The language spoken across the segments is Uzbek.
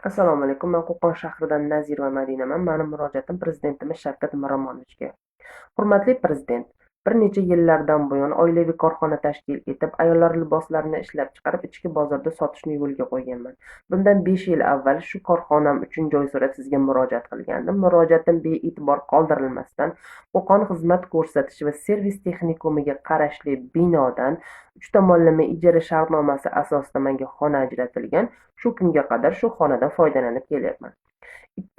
Assalomu alaykum. Men Qo'qon shahridan Nazirova Madinaman. Mani murojaatim Prezidentimiz Shavkat Miromonovichga. Hurmatli Prezident, bir necha yillardan buyon oilaviy korxona tashkil etib, ayollar liboslarini ishlab chiqarib, ichki bozorda sotishni yo'lga qo'yganman. Bundan 5 yil avval shu korxonam uchun joy so'rab sizga murojaat qilgandim. Murojaatim bee'tibor qoldirilmasdan, Qo'qon xizmat ko'rsatish va servis texnikumiga qarashli binodan 3 tomonlama ijara shartnomasi asosida menga xona ajratilgan. Shu kunga qadar shu xonadan foydalanib kelyapman.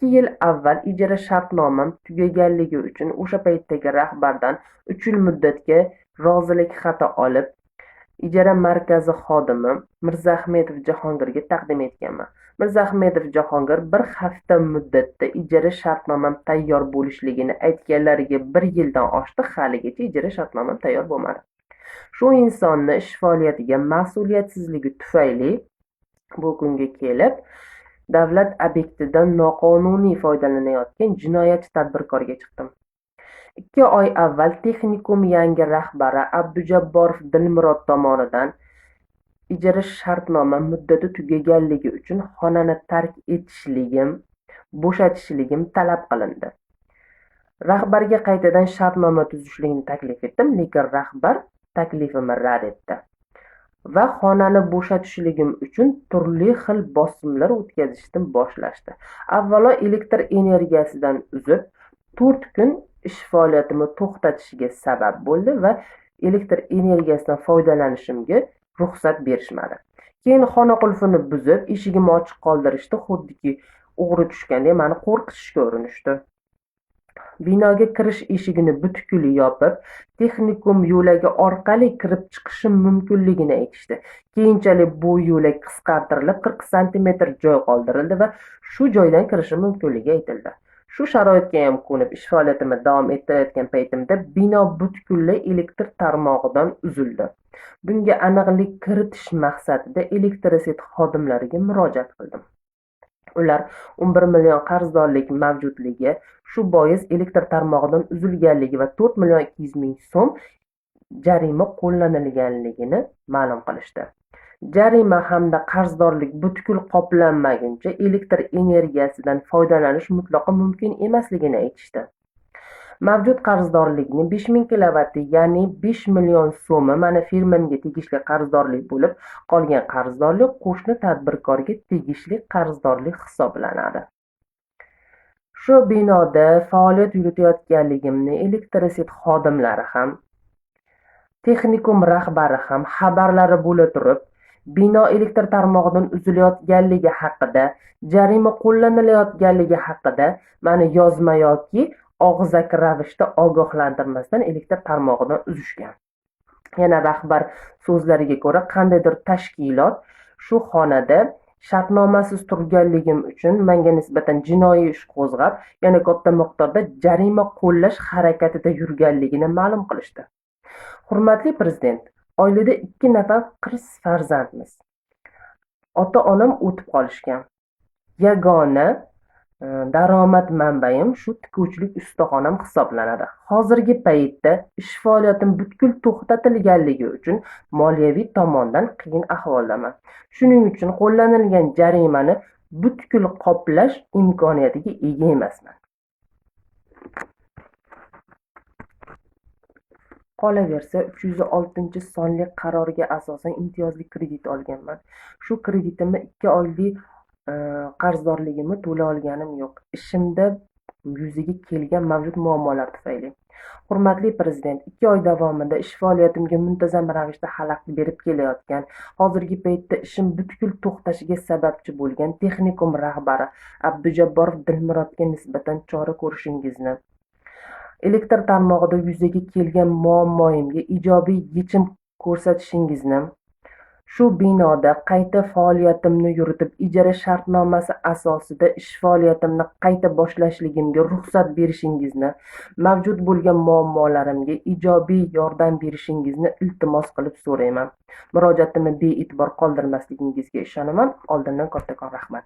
2 yil avval ijara shartnomam tugaganligi uchun o'sha paytdagi rahbardan 3 yil muddatga rozilik xati olib, ijara markazi xodimi Mirzaahmedov Jahongirga taqdim etganman. Mirzaahmedov Jahongir bir hafta muddatda ijara shartnomam tayyor bo'lishligini aytganlariga 1 yildan oshdi, haligacha ijara shartnomam tayyor bo'lmadi. Shu insonni ish faoliyatiga mas'uliyatsizligi tufayli bu kunga kelib davlat obyektidan noqonuniy foydalanayotgan jinoyatchi tadbirkorga chiqdim. 2 oy avval texnikum yangi rahbari Abdujabborov Dilmurod tomonidan ijara shartnoma muddati tugaganligi uchun xonani tark etishligim, bo'shatishligim talab qilindi. Rahbarga qaytadan shartnoma tuzishlikni taklif etdim, lekin rahbar taklifimni rad etdi va xonani bo'shatishligim uchun turli xil bosimlar o'tkazishni boshlashdi. Avvalo elektr energiyasidan uzib, 4 kun ish faoliyatimni to'xtatishiga sabab bo'ldi va elektr energiyasidan foydalanishimga ruxsat berishmadi. Keyin xona qulfini buzib, eshigimni ochiq qoldirishdi, xuddiki o'g'ri tushgandek meni qo'rqitishga urinishdi. Binoga kirish eshigini butkul yopib, texnikum yo'lagi orqali kirib chiqishim mumkinligini aytishdi. Keyinchalik bu yo'lak qisqartirilib, 40 santimetr joy qoldirildi va shu joydan kirishim mumkinligi aytildi. Shu sharoitga ham ko'nib ish faoliyatimni davom ettirayotgan paytimda bino butkul elektr tarmog'idan uzildi. Bunga aniqlik kiritish maqsadida elektroset xodimlariga murojaat qildim. Ular 11 million qarzdorlik mavjudligi, shu bois elektr tarmog'idan uzilganligi va 4 million 200 ming so'm jarima qo'llanilganligini ma'lum qilishdi. Jarima hamda qarzdorlik butkul qoplanmaguncha elektr energiyasidan foydalanish mutlaqo mumkin emasligini aytishdi. Mavjud qarzdorlikni 5000 kilovatti, ya'ni 5 million so'mi mani firmamga tegishli qarzdorlik bo'lib, qolgan qarzdorlik qo'shni tadbirkorga tegishli qarzdorlik hisoblanadi. Shu binoda faoliyat yuritayotganligimni elektroset xodimlari ham, texnikum rahbari ham xabarlari bo'la turib, bino elektr tarmog'idan uzilayotganligi haqida, jarima qo'llanilayotganligi haqida mani yozma yoki og'zaki ravishda ogohlantirmasdan elektr tarmog'idan uzishgan. Yana rahbar so'zlariga ko'ra, qandaydir tashkilot shu xonada shartnomasiz turganligim uchun menga nisbatan jinoiy ish qo'zg'ab, yana katta miqdorda jarima qo'llash harakatida yurganligini ma'lum qilishdi. Hurmatli Prezident, oilada 2 nafar qiz farzandmiz. Ota-onam o'tib qolishgan. Yagona daromad manbaim shu tikuvchilik ustaxonam hisoblanadi. Hozirgi paytda ish faoliyatim butkul to'xtatilganligi uchun moliyaviy tomondan qiyin ahvoldaman. Shuning uchun qo'llanilgan jarimani butkul qoplash imkoniyatiga ega emasman. Qolaversa, 306-sonli qarorga asosan imtiyozli kredit olganman. Shu kreditimni 2 oylik qarzdorligimni to'la olganim yo'q. Ishimda yuzaga kelgan mavjud muammolar tufayli. Hurmatli Prezident, 2 oy davomida ish faoliyatimga muntazam ravishda xalaqit berib kelayotgan, hozirgi paytda ishim butkul to'xtashiga sababchi bo'lgan texnikum rahbari Abdujabborov Dilmurodga nisbatan chora ko'rishingizni, elektr tarmog'ida yuzaga kelgan muammoimga ijobiy yechim ko'rsatishingizni, shu binoda qayta faoliyatimni yuritib, ijara shartnomasi asosida ish faoliyatimni qayta boshlashligimga ruxsat berishingizni, mavjud bo'lgan muammolarimga ijobiy yordam berishingizni iltimos qilib so'rayman. Murojaatimni bee'tibor qoldirmasligingizga ishonaman. Oldindan kattakon rahmat.